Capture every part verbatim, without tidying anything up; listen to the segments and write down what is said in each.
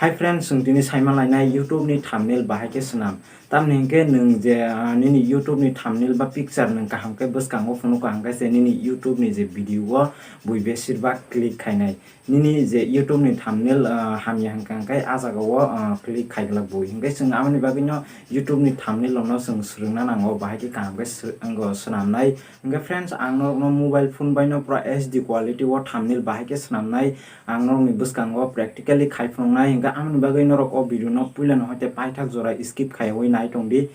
Hi friends, chwng tini saima lainai YouTube ni thumbnail bahai khe swnam. Tamni hinkhe nwng je, ah, nini YouTube ni thumbnail ba picture nwng kaham khe bwskango phunukha, hwnkhe se nini YouTube ni je video o bui besir bak click khainai. Nini je YouTube ni thumbnail, ah, hamya hwnkha hwnkhe ah jaga o, ah, click khaiglak bui. Hwnkhe chwng aboni bagwi no YouTube ni thumbnail rok no chwng swrwngna nango, bahai khe kaham khe sw-, wngo swnamnai. Hwnkhe friends, ang norokno mobile phone bai no pura H D quality o thumbnail bahai khe swnamnai. Ang norokni bwskango practically khai phunuknai, hwnkhe aboni bagwi norok o video no puila no hoite paithak jora skip khaiwi nai tongdi.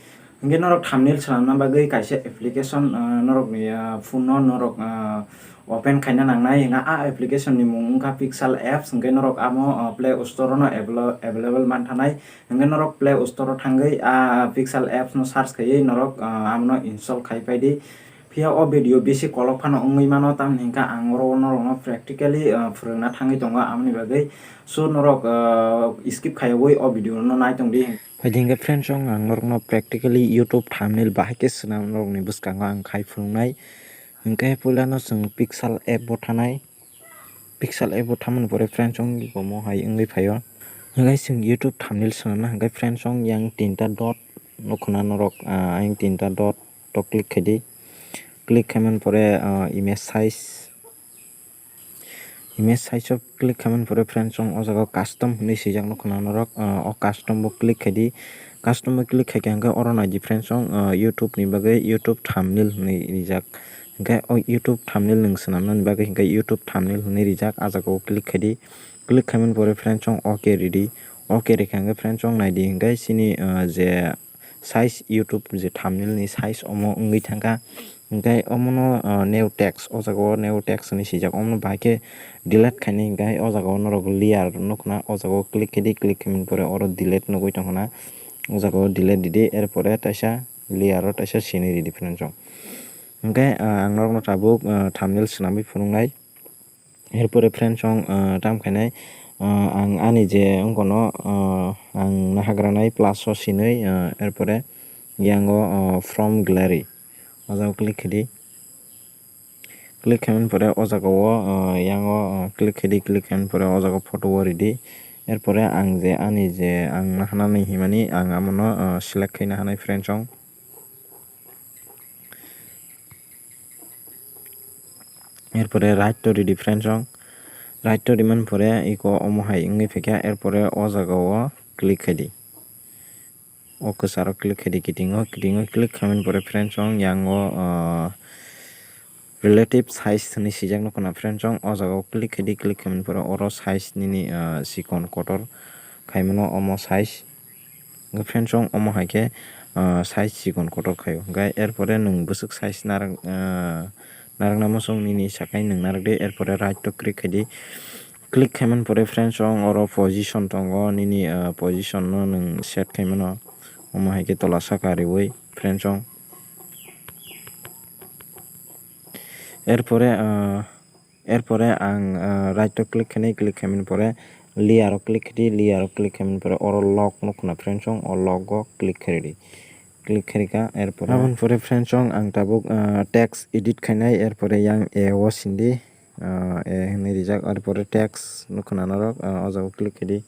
Hwnkhe norok thumbnail swnamna bagwi kaisa application, ah, norokni, ah, phone no norok, ah, open khaina nangnai, hwnkhe a application ni mung wngkha Pixel apps, hwnkhe norok amo, ah, Play Store o no avail-, available manthanai. Hwnkhe norok Play Store o thangwi a Pixel apps no search khaiwi norok, ah, amo no install khai paidi. Phiya o video bisi kolok phano wngwi mano, tamni hinkhe ang oro norokno practically, ah, phwrwngna thangwi tongo, aboni bagwi. So norok, ah, skip khaiwi o video no nai tongdi. Phaidi hinkhe friends, ang norokno practically YouTube thumbnail bahai khe swnam norokni bwskango ang khai phunuknai. Hinkhe puilano chwng Pixel app o thanai. Pixel app o thamani pore friends, chwng omo hai wngwi phaio. Hinkhe chwng YouTube thumbnail swnamna hinkhe friends, chwng yang tinta dot nukhuna norok, ah, yang tinta dot to click khaidi. Click khaimani pore, ah, image size. Image size o click khaimani pore friends, chwng o jaga o custom hinwi swijak nukhuna norok, ah, o custom o click khaidi. Custom o click khaikha hinkhe oro naidi friends, chwng, ah, YouTube ni bagwi YouTube thumbnail hinwi rijak. Hinkhe o YouTube thumbnail nwng swnamnani bagwi hinkhe YouTube thumbnail hinwi rijak, ah jaga o click khaidi. Click khaimani pore friends, chwng OK ridi. OK rikha hinkhe friends, chwng naidi hinkhe chini, ah, je size YouTube je thumbnail ni size omo wngwi thangkha. Hinkhe omono, ah, new text, o jaga o new text hinwi swijak, omono bahai khe delete khainai hinkhe o jaga o norok layer nukhna, o jaga o click khaidi, click khaimani pore oro delete nugwi tongkhna, o jaga o delete ridi, er pore taisa layer o taisa sinwi ridi friends, chwng. Hinkhe, ah, ang norokno tabuk, ah, thumbnail swnamwi phunuknai. Erpore friends, chwng, ah, tam khainai, ah, ang ani je wngkano, ah, ang nahagranai plus o sinwi, ah, erpore yang o, ah, from gallery o jaga o click khaidi. Click khaimani pore o jaga o, ah, yang o, ah, click khaidi, click khaimani pore o jaga o photo o ridi. Erpore ang je ani je ang nahanani himani ang amono, ah, select khaina hanai friends, chwng. Erpore right to ridi friends, chwng. Right to rimani pore iko omo hai wngwi phaikha, erpore o jaga o click khaidi. O kwcharo click khaidi kiting o, kiting o click khaimani pore friends, chwng yang o, ah, relative size hinwi swijak nukhna friends, chwng o jaga o click khaidi, click khaimani pore oro size nini, ah, chikon kotor khaimano omo size. Hwnkhe friends, chwng omo hai khe, ah, size chikon kotor khaio. Hwnkhe erpore nwng bwswk size narwk, ah, narwkna muchung nini sakai nwng narwk di, erpore right to click khaidi. Click khaimani pore friends, chwng oro position tongo, nini, ah, position no nwng set khaimano. Omo hai khe tola saka riwi friends, chwng. Erpore, ah, Erpore ang, ah, right o click khainai, click khaimani pore layer o click khaidi, layer o click khaimani pore oro log nukhna friends, chwng o log o click khairidi. Click khairikha, erpore aboni pore friends, chwng ang tabuk, ah, text edit khainai, erpore yang A O sindi, ah, A hinwi rijak, erpore text nukhna norok, ah, o jaga o click khaidi.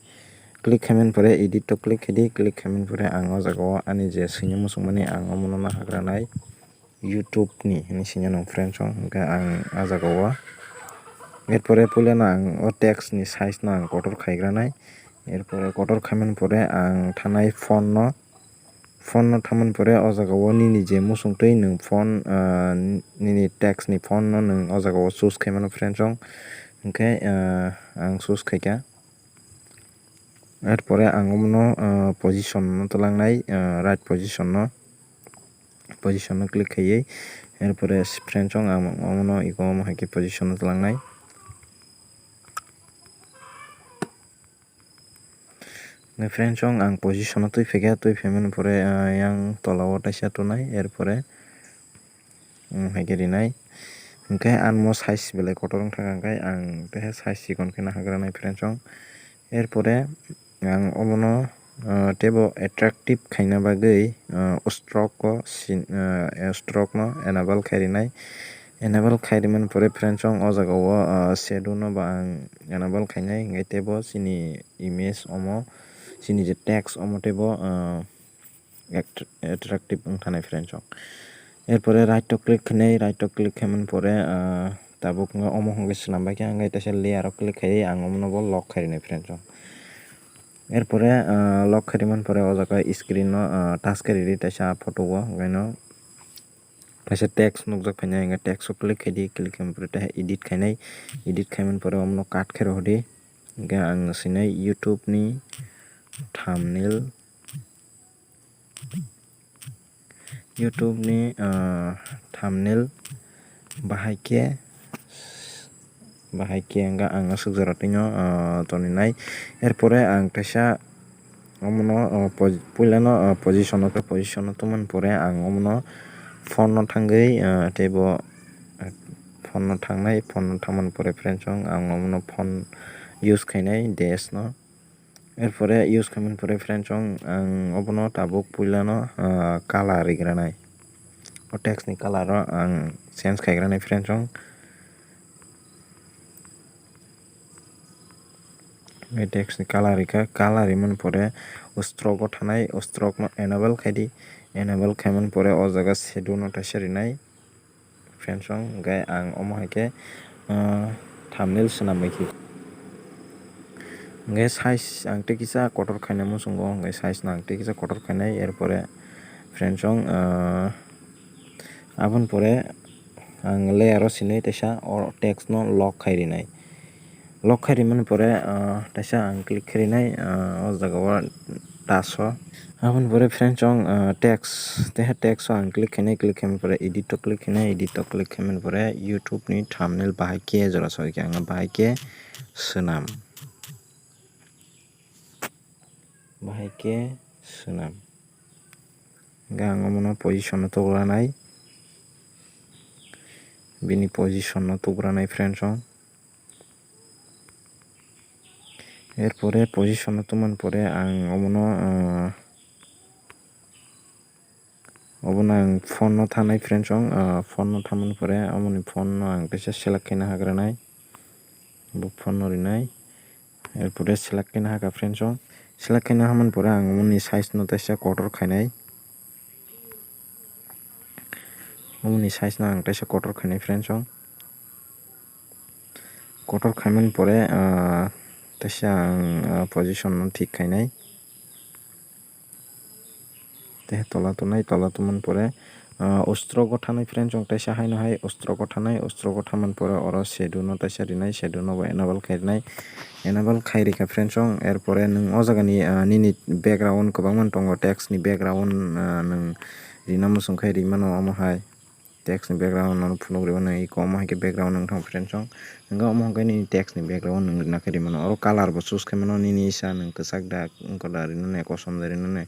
Click khaimani pore edit o click khaidi, click khaimani pore ang o jaga o ani je swina muchungmani ang omono nahagranai. YouTube ni hinwi sina nang friends, chwng hwnkhe ang ah jaga o. Erpore puilano ang o text ni size no ang kotor khaigranai. Erpore kotor khaimani pore ang thanai font no, font no thamani pore o jaga o nini je muchung twi nwng font, ah, nini text ni font no nwng o jaga o choose khaimano friends, chwng hwnkhe, ah, ang choose khaikha. Erpore ang omono, ah, position no twlangnai, ah, right position no, position no click khaiwi, erpore friends, chwng ang omono iko omo hai khe position no twlangnai. Friends, chwng ang position no twi phaikha, twi phaimani pore, ah, yang tola o taisa tonai, erpore Wng hai khe rinai. Hwnkhe ang mo size belai kotor wngkha, hwnkhe ang teha size chikon khe nahargranai friends chong. Erpore ang omono, ah, teibo attractive khaina bagwi, ah, stroke o sin-, ah, stroke no enable khai rinai. Enable khai rimani pore friends, o jaga o, ah, shadow no bo ang enable khainai, hingke teibo chini image omo, chini je text omo teibo, ah, attract-, attractive wngkha nai friends. Erpore right o click khainai, right o click khaimani pore, ah, tabuk wngkha omo hwnke swnam bai khe, hwnke teisa layer o click khai ang omono bo lock khai rinai friends. Erpore, ah, lock khai rimani pore o jaga screen no, ah, touch khai ridi teisa photo o, hwnkheno kaisa text nukjak phainai, hwnke text o click khaidi, click khaimani pore tei edit khainai, edit khaimani pore omono cut khai rw di. Hingke ang sinai YouTube ni thumbnail, YouTube ni, ah, thumbnail bahai khe, bahai khe hingke ang aswk jora twi no, ah, toninai. Erpore ang kaisa omono, ah, pos-, puilano, ah, position o, position o tongmani pore ang omono phone no thangwi, ah, teibo, ah, phone no thangnai, phone no thangmani pore friends, ang omono phone use khainai dash no. Erpore use khaimani pore friends, ang obono tabuk puilano, ah, color rigranai. O text ni color o ang change khaigranai friends. Text ni color rikha, color rimani pore o stroke o thanai, o stroke no enable khaidi, enable khaimani pore o jaga shadow no teisa rinai. Friends, hingke ang omo hai khe, ah, thumbnail swnam bai khe. Hingke size ang tei kisa kotor khaina muchungo, hingke size no ang tei kisa kotor khainai, erpore friends, ah, aboni pore ang layer o sinai teisa o text no lock khai rinai. Lock khai rimani pore, ah, teisa ang click khai rinai, ah, o jaga o taso. Aboni pore friends, ang, ah, text, teha text o ang click khainai, click khaimani pore edit o click khainai, edit o click khaimani pore YouTube ni thumbnail bahai khe jora soi khe ang bahai khe swnam. Bahai khe swnam. Hingke ang omono position no tugranai. Bini position no tugranai friends, o. Erpore position no tungmani pore ang omono, ah, obono ang phone no thanai friends, o, ah, phone no thamani pore omoni phone no ang teisa select khaina hagranai, bo phone no rinai. Erpore select khaina hakha friends, o. Select khaina hamani pore ang omoni size no teisa kotor khainai. Omoni size no ang teisa kotor khainai friends, o. Kotor khaimani pore, ah, teisa ang, ah, position no thik khainai. Tei tola tongnai, tola tongmani pore, ah, o stroke o thanai friends, ang teisa haino hai o stroke o thanai, o stroke o thamani pore oro shadow no teisa rinai, shadow no bo enable khai rinai, enable khai rikha friends, ang erpore nwng o jaga ni, ah, nini background kwbangma tongo, text ni background, ah, nwng rina muchung khe rimano omo hai. Text ni background no phunuk rw mano, eko omo hai khe background wng thang friends, o. Hingke omo hingke nini text ni background nwng rina khe rw mano. Oro color bo choose khai mano, nini isa nwng kwchak da, wngkor da rina nai, kosom da rina nai,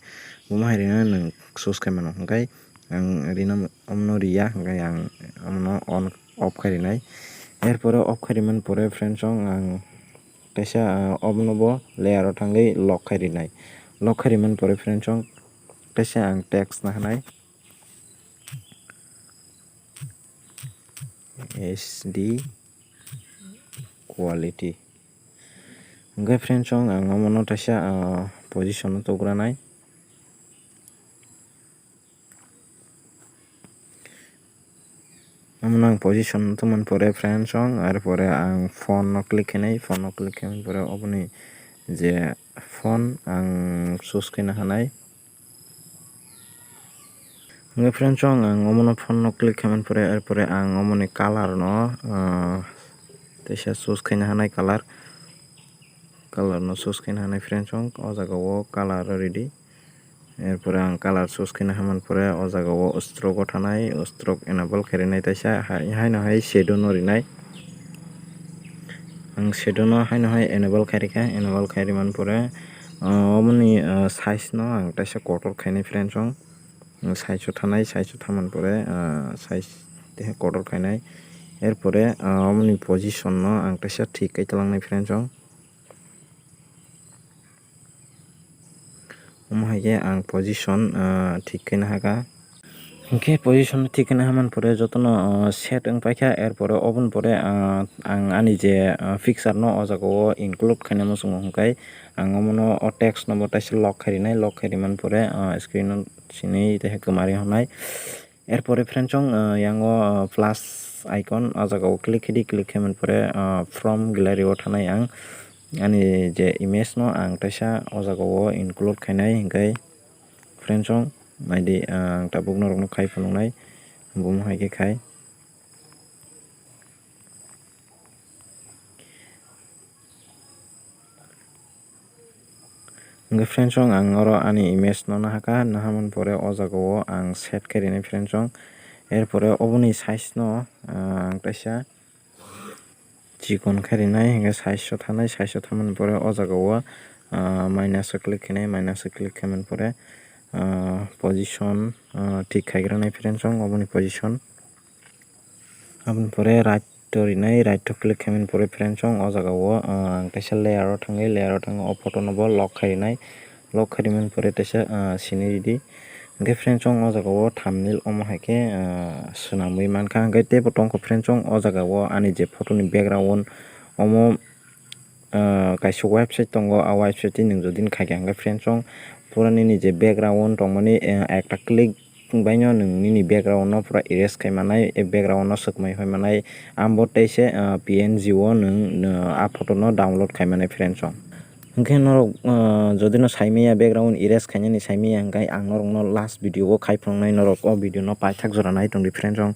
omo hai rina nwng choose khai mano. Hingke ang rina omono riya, hingke ang omono on, off khai rinai. Erpore off khai rimani pore friends, o, ang teisa, ah, omono bo layer o thangwi lock khai rinai. Lock khai rimani pore friends, o, teisa ang text nahanai. H D quality. Hingke friends, o, ang omono teisa, ah, position o tugranai. Omono ang position tongmani pore friends, o, ar pore ang phone no click khainai, phone no click khaimani pore oboni je phone ang choose khaina hanai. Hingke friends, o, ang omono phone no click khaimani pore, ar pore ang omoni color no, ah, teisa choose khaina hanai color. Color no choose khaina hanai friends, o, o jaga o color o ridi. Erpore ang color choose khaina hamani pore o jaga o stroke o thanai, o stroke enable khe rinai teisa, hai, haino hai shadow no rinai. Ang shadow no haino hai enable khai rikha, enable khai rimani pore, ah, omoni, ah, size no ang teisa kotor khainai friends, o. Size o thanai, size o thamani pore, ah, size teha kotor khainai. Erpore, ah, omoni position no ang teisa thik khai talangnai friends, o. Omo hai khe ang position, ah, thik khe nahakha. Hwnkhe position thik khe naha man pore jotono, ah, set wng paikha, er pore oboni pore, ah, ang ani je, ah, picture no o jaga o include khaina muchungo, hwnkhe ang omono o text no bo taisa lock khai rinai, lock khai rimani pore, ah, screen no sini tei kwmari honai. Er pore friends chong, ah, yang o, ah, plus icon o jaga o click khai di, click khai mani pore, ah, from gallery o thanai ang ani je image no ang taisa o jaga o include khainai, hwnkhe friends chong naidi, ah, ang tabuk norok no khai phunuknai, bomo hai khe khai. Hwnkhe friends chong ang oro ani image no nahakha, naha man pore o jaga o ang set khai rinai friends chong, er pore oboni size no, ah, ang taisa chikon khai rinai, hwnkhe size o thanai, size o thaman pore o jaga o, ah, minus o click khainai, minus o click khaimani pore, ah, position, ah, thik khai granai friends chong oboni position. Aboni pore right o rinai, right o click khaimani pore friends chong o jaga o, ah, ang kaisa layer o thangwi, layer o thangwi o photo no bo lock khai rinai, lock khai rimani pore teisa, ah, sini ridi. Hwnkhe friends chong o jaga o thumbnail omo hai khe, ah, swnamwi mankha, hwnkhe teibo tongkha friends chong o jaga o ani je photo ni background omo, ah, kaisa website tongo, a website twi nwng jodi khaikha hwnkhe friends chong pura nini je background tongmani, ah, ekta click baino nwng nini background no pura erase khai manai, e background no swkmai hoi manai, abo teise, ah, P N G o nwng, nwng a photo no download khai manai friends chong. Hwnkhe norok, ah, jodi no saimaya background erase khainani saimaya hwnkhe ang norok no last video o khai phunuknai, norok o video no paithak jora nai tongdi friends chong.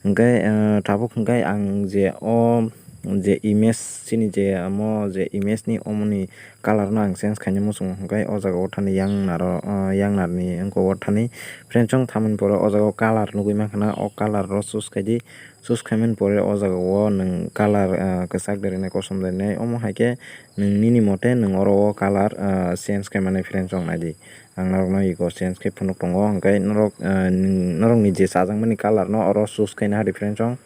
Hwnkhe, ah, tabuk hwnkhe ang je o je image chini je amo je image ni omoni color no ang change khaina muchungo hwnkhe o jaga o thani yang naro, ah, yang narni wngkha o thani friends chong thamani pore o jaga o color nugwi mankha na o color ro choose khaidi. Choose khaimani pore o jaga o nwng color, ah, kwchak de rinai, kosom de rinai, omo hai khe nwng nini mote nwng oro o color, ah, change khai mani friends chong naidi. Ang norok no ego change khai phunuk tongo, hwnkhe norok, ah, nwng, norok ni je chajakmani color no oro choose khai naha di friends chong.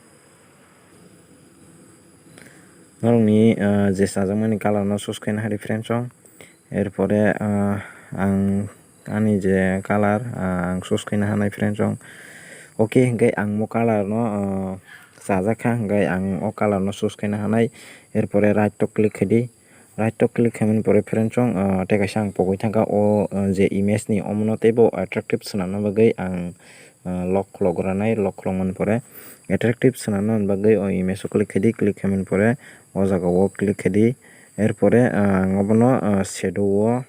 Norok ni, ah, je chajakmani color no choose khai naha di friends chong. Er pore, ah, ang ani je color, ah, ang choose khaina hanai friends chong. Ok, hwnkhe ang mo color no, ah, chajak kha, hwnkhe ang o color no choose khaina hanai. Er pore right o click khai di. Right o click khaimani pore friends chong, ah, tei kaisa ang pogwi thangkha o, ah, je image ni omono teibo attractive swnamna bagwi ang, ah, lock khulok ranai, lock khulokmani pore attractive swnamna bagwi o image o click khai di, click khaimani pore o jaga o click khai di. Er pore, ah, ang obono, ah, shadow o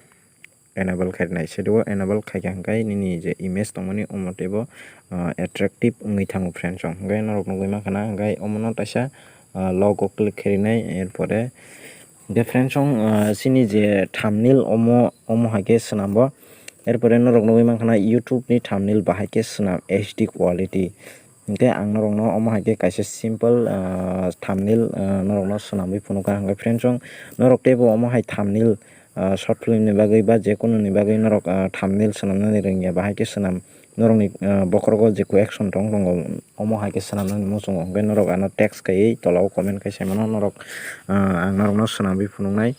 enable khai rinai. Shadow o enable khai kha hwnkhe nini je image tongmani omo teibo, ah, attractive wngwi thango friends chong. Hwnkhe norok nugwi mankha na hwnkhe omono taisa, ah, logo click khai rinai. Er pore hwnkhe friends chong, ah, chini je thumbnail omo, omo hai khe swnam bo. Er pore norok nugwi mankha na YouTube ni thumbnail bahai khe swnam H D quality. Hwnkhe ang norokno omo hai khe kaisa simple, ah, thumbnail, ah, norokno swnamwi phunukha. Hwnkhe friends chong norok teibo omo hai thumbnail, ah, short film ni bagwi ba jekono ni bagwi norok, ah, thumbnail swnamnani rwngya, bahai khe swnam norokni, ah, bokhorogo jeku action tong tongo, omo hai khe swnamnani muchungo. Hwnkhe norok ano text khaiwi tola o comment khai sai mano norok, ah, ang norokno swnamwi phunuknai.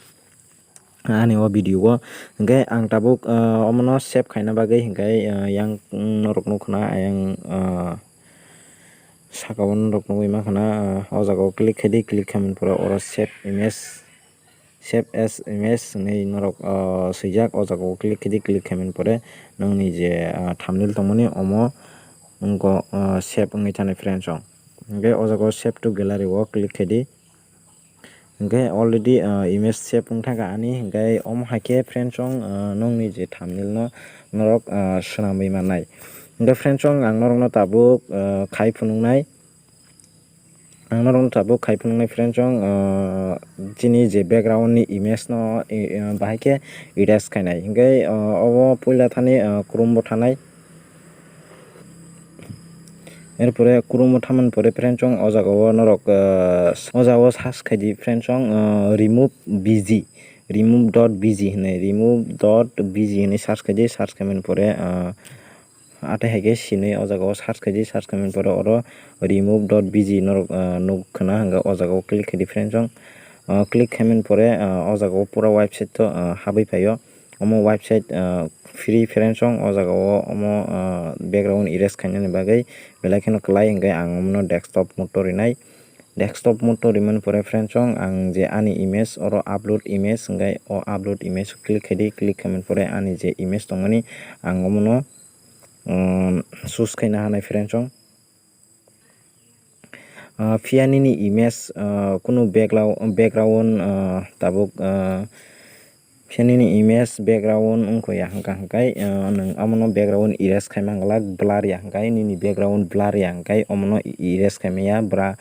Ani o video o. Hwnkhe ang tabuk, ah, omono save khaina bagwi hwnkhe, ah, yang norok nukha na ayang, ah, saka o norok nugwi mankha na, ah, o jaga o click khai di, click khaimani pore oro save image, save as image hinwi norok, ah, swijak, o jaga o click khai di, click khaimani pore nokni je, ah, thumbnail tongmani omo wngkha, ah, save wngwi thani friends chong. Hwnkhe o jaga o save to gallery o click khai di. Hwnkhe already, ah, image save wng thangkha ani, hwnkhe omo hai khe friends chong, ah, nokni je thumbnail no norok, ah, swnamwi mannai. Hwnkhe friends chong ang norokno tabuk, ah, khai phunuknai. Ang norokno tabuk khai phunuknai friends chong, ah, chini je background ni image no, i, i, bahai khe erase khainai. Hwnkhe, ah, obo puila thani, ah, Chrome bo thanai. Erpore Chrome o thamani pore friends chong o jaga o norok, ah, o jaga o search khai di friends chong, ah, remove B G, remove dot B G hinwi, remove dot B G hinwi search khai di, search khaimani pore, ah, atai hai khe sinwi o jaga o search khai di, search khaimani pore oro remove dot B G norok, ah, nukha na hwnkhe o jaga o click khai di friends chong. Ah, click khaimani pore, ah, o jaga o pura website to, ah, habwi phaio. Omo website, ah, free friends song, o jaga o omo, ah, background erase khainani bagwi belai kheno kwlai, hwnkhe ang omono desktop mode o rinai. Desktop mode o rimani pore friends song, ang je ani image oro upload image hwnkhe o upload image o click khaidi, click khaimani pore ani je image tongmani ang omono, um, choose khaina hanai friends song. Ah, phiya nini image, ah, kunu background, background, ah, tabuk, ah, phiya nini image background wngkha ya hwnkha hwnkhe, ah, nwng omono background erase khaima glak, blur ya hwnkhe, nini background blur ya hwnkhe omono erase khaima ya bra.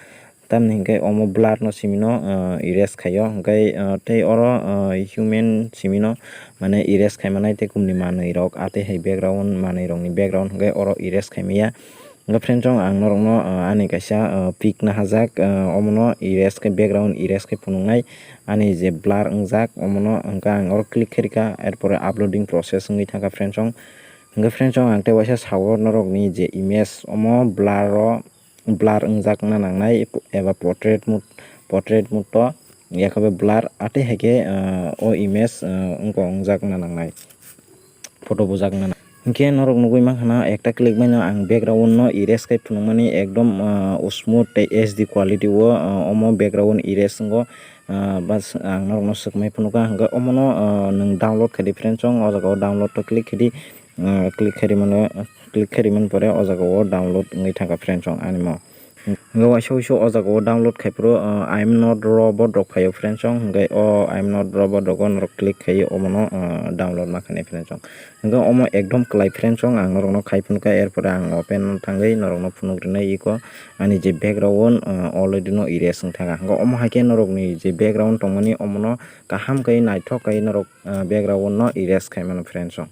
Tamni hwnkhe omo blur no simino, ah, erase khaio hwnkhe, ah, tei oro, ah, human simino mane erase khaimanai tei kumni manwi rok atwi hai background manwi rokni background hwnkhe oro erase khaimaya. Hwnkhe friends song ang norokno, ah, ani kaisa, ah, pic nahajak, ah, omono erase khe background erase khe phunuknai ani je blur wngjak omono hwnkhe ang oro click khairikha, erpore uploading process wngwi thangkha friends song. Hwnkhe friends song ang tei waisa sao norokni je image omo blur o blur wngjak na nangnai eba portrait mode, portrait mode o yakhabai blur atwi hai khe, ah, o image, ah, wngkha wngjak na nangnai. Photo bujak nana. Hwnkhe norok nugwi mankha na ekta click baino ang background no erase khai phunukmani ekdom, ah, smooth tei H D quality o, ah, omo background erase wngo, ah, bas ang norokno swkmai phunukha hwnkhe omono, ah, nwng download khaidi friends song o jaga o download o click khaidi, ah, click khaidi mano, click khaidi man pore o jaga o download wngwi thangkha friends song ani mo. Hwnkhe waisa waisa o jaga o download khai phuru, ah, I'm not robot rok phaio friends song, hwnkhe o I'm not robot rogo norok click khai omono, ah, download ma khainai friends song. Hwnkhe omo ekdom kwlai friends song ang norokno khai phunukha, erpore ang open thangwi norokno phunuk rinai iko ani je background, ah, already no erase wng thangkha. Hwnkhe omo hai khe norokni je background tongmani omono kaham khai naithok khai norok, ah, background no erase khai mano friends song.